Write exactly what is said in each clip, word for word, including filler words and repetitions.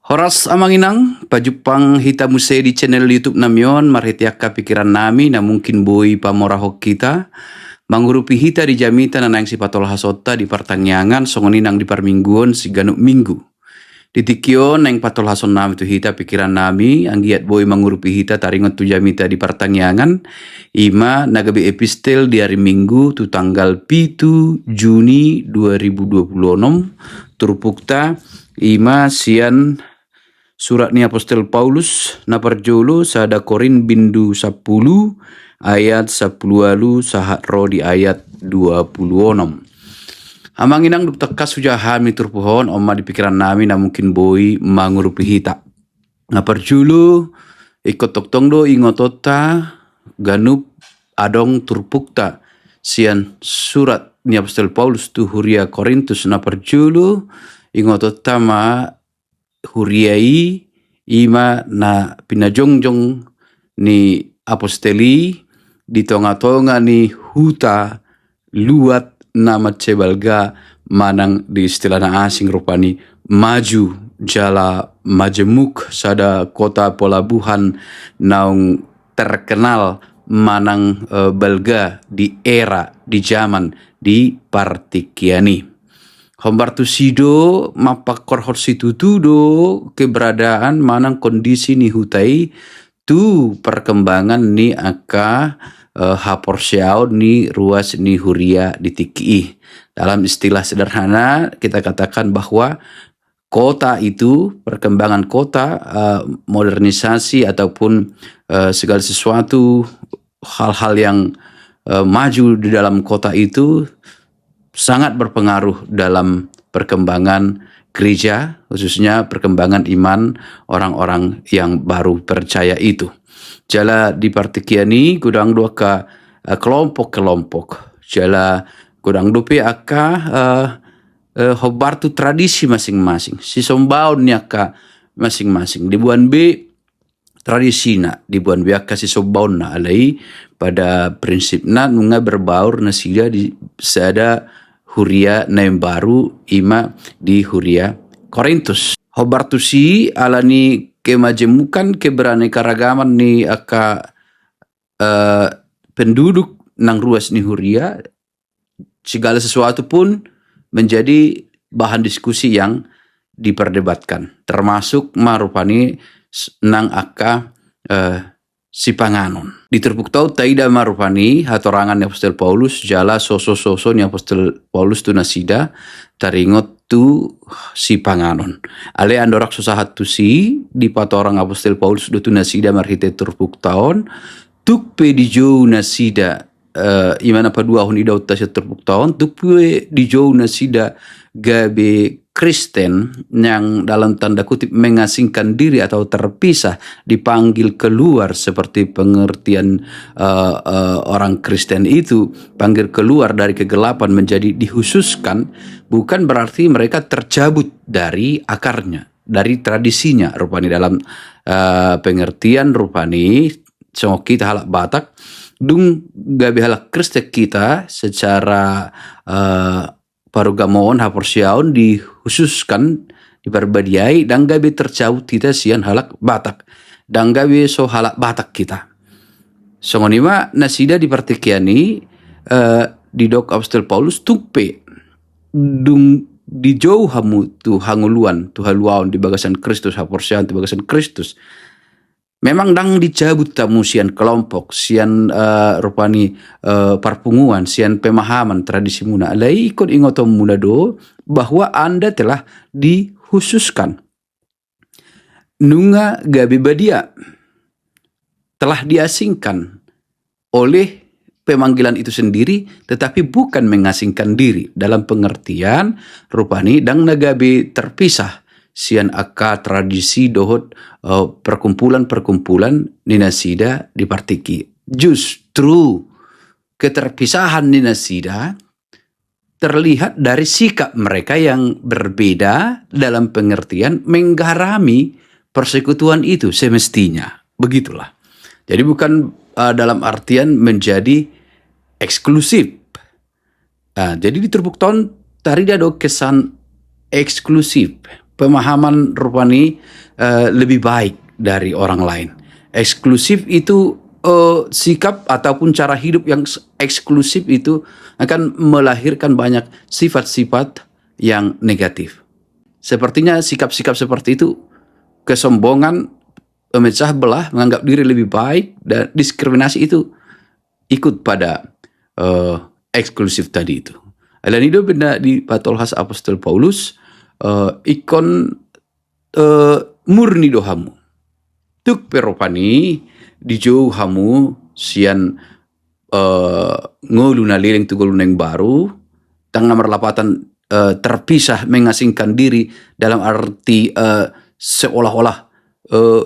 Horas amang inang, pajumpang hita muse di channel YouTube nami on, marhite angka pikiran nami na mungkin boi pamorahon hita, mangurupi hita di jamita na naeng sipatolhasonta di partangiangan, songon i nang di parmingguon siganup minggu. Di tingki on naeng patolhason nami tu hita pikiran nami, anggiat boi mangurupi hita taringot tu jamita di partangiangan, ima na gabe epistel di ari Minggu tu tanggal pitu Juni dua ribu dua puluh onom, turpukta ima sian surat ni apostel Paulus na parjolo sada Korint bindu sampulu ayat sampulu ualu sahat ro di ayat dua puluh onom. Amang inang, dung tangkas hujaha hami turpuk on, on ma di pikiran nami na mungkin boi mangurupi hita. Na parjolo, ingkon tongtong do ingotonta ganup adong turpukta sian surat ni apostel Paulus tu huria Korintus. Na parjolo, ingotonta ma huria i, ima na pinajongjong ni apostel i di tongatonga ni huta luat na mansai balga, manang di istilah na asing rupani maju jala majemuk, sada kota pelabuhan naung terkenal manang eh, balga di era, di zaman, di partingkian i. Hombar tusi do, mampangkorhon situtu do keberadaan manang kondisi ni huta i tu perkembangan ni angka eh, haporseaon ni ruas ni huria di tingki i. Dalam istilah sederhana, kita katakan bahwa kota itu, perkembangan kota, eh, modernisasi ataupun eh, segala sesuatu, hal-hal yang eh, maju di dalam kota itu sangat berpengaruh dalam perkembangan gereja, khususnya perkembangan iman orang-orang yang baru percaya itu. Jala di partingkian i godang do angka eh, kelompok-kelompok. Jala godang dope angka eh, eh, hombar tu tradisi masing-masing, sisombaon ni angka masing-masing. Diboan be tradisina, diboan be angka sisombaonna, alai pada prinsipna nunga berbaur nasida di sada huria na imbaru, ima di huria Korintus. Hombar tusi, ala ni kemajemukan, keberaneka ragaman ni angka eh, penduduk nang ruas ni huria, segala sesuatu pun menjadi bahan diskusi yang diperdebatkan, termasuk ma rupani s- nang angka eh, sipanganon. Di turpukta on taida ma rupani hatorangan ni apostel Paulus jala soso-soso ni apostel Paulus tu nasida taringot tu sipanganon. Alai andorang so sahat tusi, dipatorang apostel Paulus do tu nasida marhite turpukta on, tung pe dijou nasida eh, ima na paduahon idaonta sian turpukta on, tung pe dijou nasida gabe Kristen yang dalam tanda kutip mengasingkan diri atau terpisah, dipanggil keluar seperti pengertian eh, eh, orang Kristen itu, panggil keluar dari kegelapan menjadi dikhususkan, bukan berarti mereka tercabut dari akarnya, dari tradisinya. Rupani dalam eh, pengertian rupani songon hita halak Batak, dung gabe halak Kristen hita secara eh, parugamoon, haporseaon dikhususkan, diparbadiai, ndang gabe tercabut hita sian halak Batak, ndang gabe so halak Batak hita. Songon i ma nasida di partingkian i eh, didok apostel Paulus, tung pe dung dijou hamu tu hangoluan, tu haluaon di bagasan Kristus, haporseaon di bagasan Kristus, memang ndang dicabut hamu sian kelompok, sian eh, rupani eh, parpunguan, sian pemahaman tradisimuna. Alai ingkon ingotonmuna do bahwa Anda telah dikhususkan. Nunga gabe badia, telah diasingkan oleh pemanggilan itu sendiri, tetapi bukan mengasingkan diri dalam pengertian rupani ndang na gabe terpisah sian angka tradisi dohot eh, perkumpulan-perkumpulan ni nasida di partingki. Justru keterpisahan ni nasida terlihat dari sikap mereka yang berbeda dalam pengertian menggarami persekutuan itu semestinya. Begitulah. Jadi bukan uh, dalam artian menjadi eksklusif. Uh, jadi di turpukta on tarida do kesan eksklusif. pemahaman rupani eh, lebih baik dari orang lain. Eksklusif itu eh, sikap ataupun cara hidup yang s- eksklusif itu akan melahirkan banyak sifat-sifat yang negatif. Sepertinya sikap-sikap seperti itu, kesombongan, memecah belah, menganggap diri lebih baik, dan diskriminasi itu ikut pada eh, eksklusif tadi itu. Alani do benda dipatolhas Apostel Paulus, eh, ingkon eh, murni do hamu. Tuk pe rupani dijou hamu sian eh, ngolu na leleng tu ngolu na imbaru, ndang na marlapatan eh, terpisah, mengasingkan diri dalam arti eh, seolah-olah eh,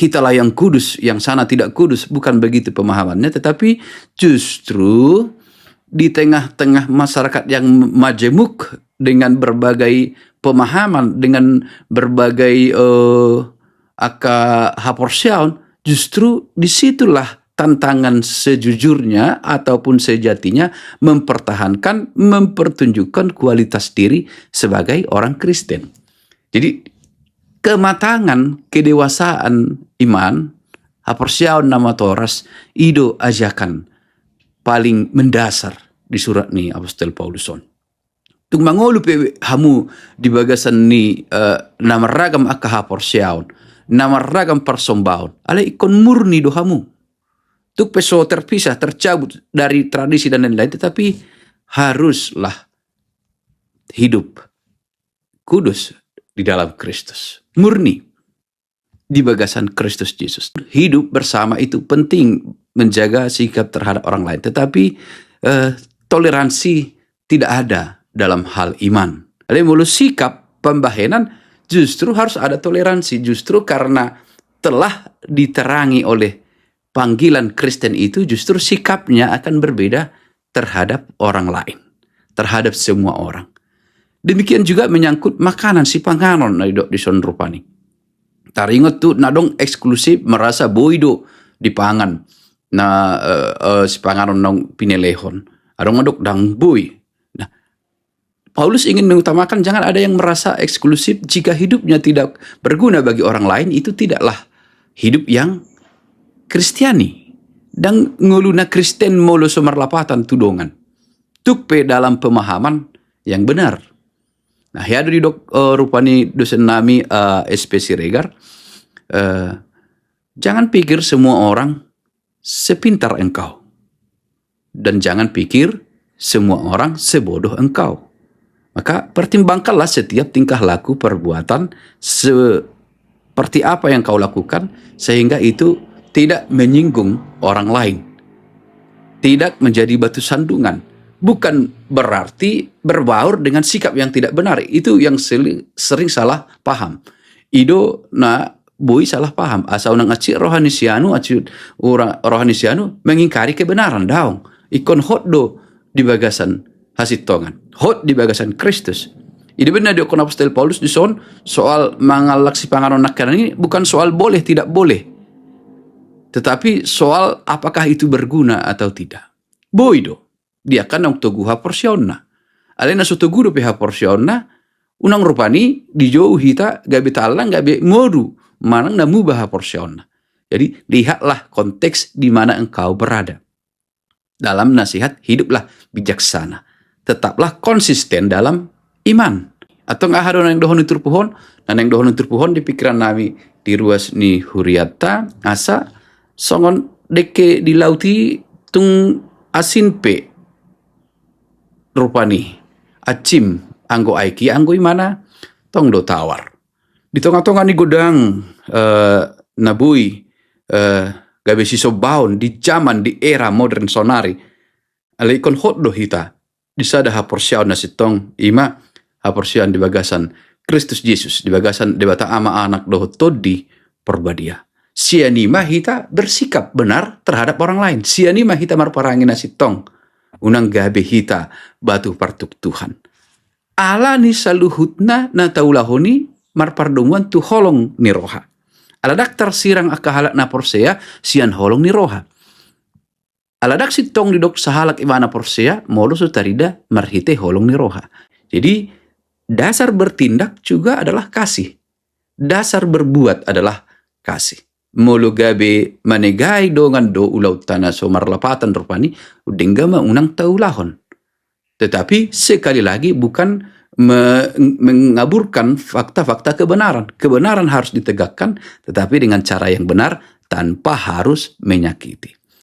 kitalah yang kudus, yang sana tidak kudus, bukan begitu pemahamannya, tetapi justru di tengah-tengah masyarakat yang majemuk dengan berbagai pemahaman, dengan berbagai eh, angka haporseaon, justru disitulah tantangan sejujurnya ataupun sejatinya mempertahankan, mempertunjukkan kualitas diri sebagai orang Kristen. Jadi kematangan, kedewasaan iman, haporseaon na matoras, i do ajakan paling mendasar di surat ni Apostel Paulus on. Tung mangolu pe hamu di bagasan ni eh, na marragam angka haporseaon, na marragam parsombaon, alai ingkon murni do hamu. Tung pe so terpisah, tercabut dari tradisi dan lain-lain, tetapi haruslah hidup kudus di dalam Kristus, murni di bagasan Kristus Jesus. Hidup bersama itu penting, menjaga sikap terhadap orang lain. Tetapi eh, toleransi tidak ada dalam hal iman. Jadi molo sikap pembahenan justru harus ada toleransi. Justru karena telah diterangi oleh panggilan Kristen itu, justru sikapnya akan berbeda terhadap orang lain, terhadap semua orang. Demikian juga menyangkut makanan, sipanganon na didok dison rupani. Taringot tu na adong eksklusif, merasa boi do dipangan na eh, eh, sipanganon naung pinelehon. Adong mandok ndang boi. Nah, Paulus ingin mengutamakan jangan ada yang merasa eksklusif. Jika hidupnya tidak berguna bagi orang lain, itu tidaklah hidup yang Kristiani. Ndang ngolu na Kristen molo so marlapatan tu dongan, tuk pe dalam pemahaman yang benar. Nah, hea do didok eh, rupani dosen nami eh, S P Siregar, eh, jangan pikir semua orang sepintar engkau, dan jangan pikir semua orang sebodoh engkau. Maka pertimbangkanlah setiap tingkah laku, perbuatan, seperti apa yang kau lakukan, sehingga itu tidak menyinggung orang lain, tidak menjadi batu sandungan. Bukan berarti berbaur dengan sikap yang tidak benar. Itu yang seli- sering salah paham. I do na boi salah paham. Asa unang aciut roha ni si anu, aciut ura- roha ni si anu mengingkari kebenaran, daong. Ingkon hot do di bagasan hasintongan, hot di bagasan Kristus. I do benda didok apostel Paulus dison, soal mangallang sipanganon nangkinan ini bukan soal boleh tidak boleh, tetapi soal apakah itu berguna atau tidak. Boi do di angka naung togu haporseaonna. Alai na so togu dope haporseaonna, unang rupani dijou hita gabe tallang, gabe modom manang na muba haporseaonna. Jadi lihatlah konteks di mana engkau berada. Dalam nasihat hiduplah bijaksana. Tetaplah konsisten dalam iman. Antong aha do na naeng dohonon ni turpuk on? Na naeng dohonon ni turpuk on di pikiran nami, di ruas ni hurianta, asa songon dengke di laut i, tung asin pe rupani, acim anggo aek i, anggo imana tong do tawar. Di tongatonga ni godang eh, na boi eh, gabe sisombaon di jaman, di era modern saonari, alai ingkon hot do hita di sada haporseaon na sintong, i ma haporseaon di bagasan Kristus Jesus, di bagasan Debata Ama, Anak dohot Tondi Porbadia. Sian i ma hita bersikap benar terhadap orang lain. Sian i ma hita marparange na sintong. Unang gabe hita batu partuktuhan. Ala ni saluhutna na taulahon i marpardomuan tu holong ni roha. Ala ndang tarsirang angka halak na porsea sian holong ni roha. Ala ndang sintong didok sahalak imana porsea molo so tarida marhite holong ni roha. Jadi Dasar bertindak juga adalah kasih. Dasar berbuat adalah kasih. Molo gabe manegai dongan do ulaonta na so marlapatan rupani, denggan ma unang taulahon. Tetapi sekali lagi bukan me-, mengaburkan fakta-fakta kebenaran. Kebenaran harus ditegakkan, tetapi dengan cara yang benar, tanpa harus menyakiti.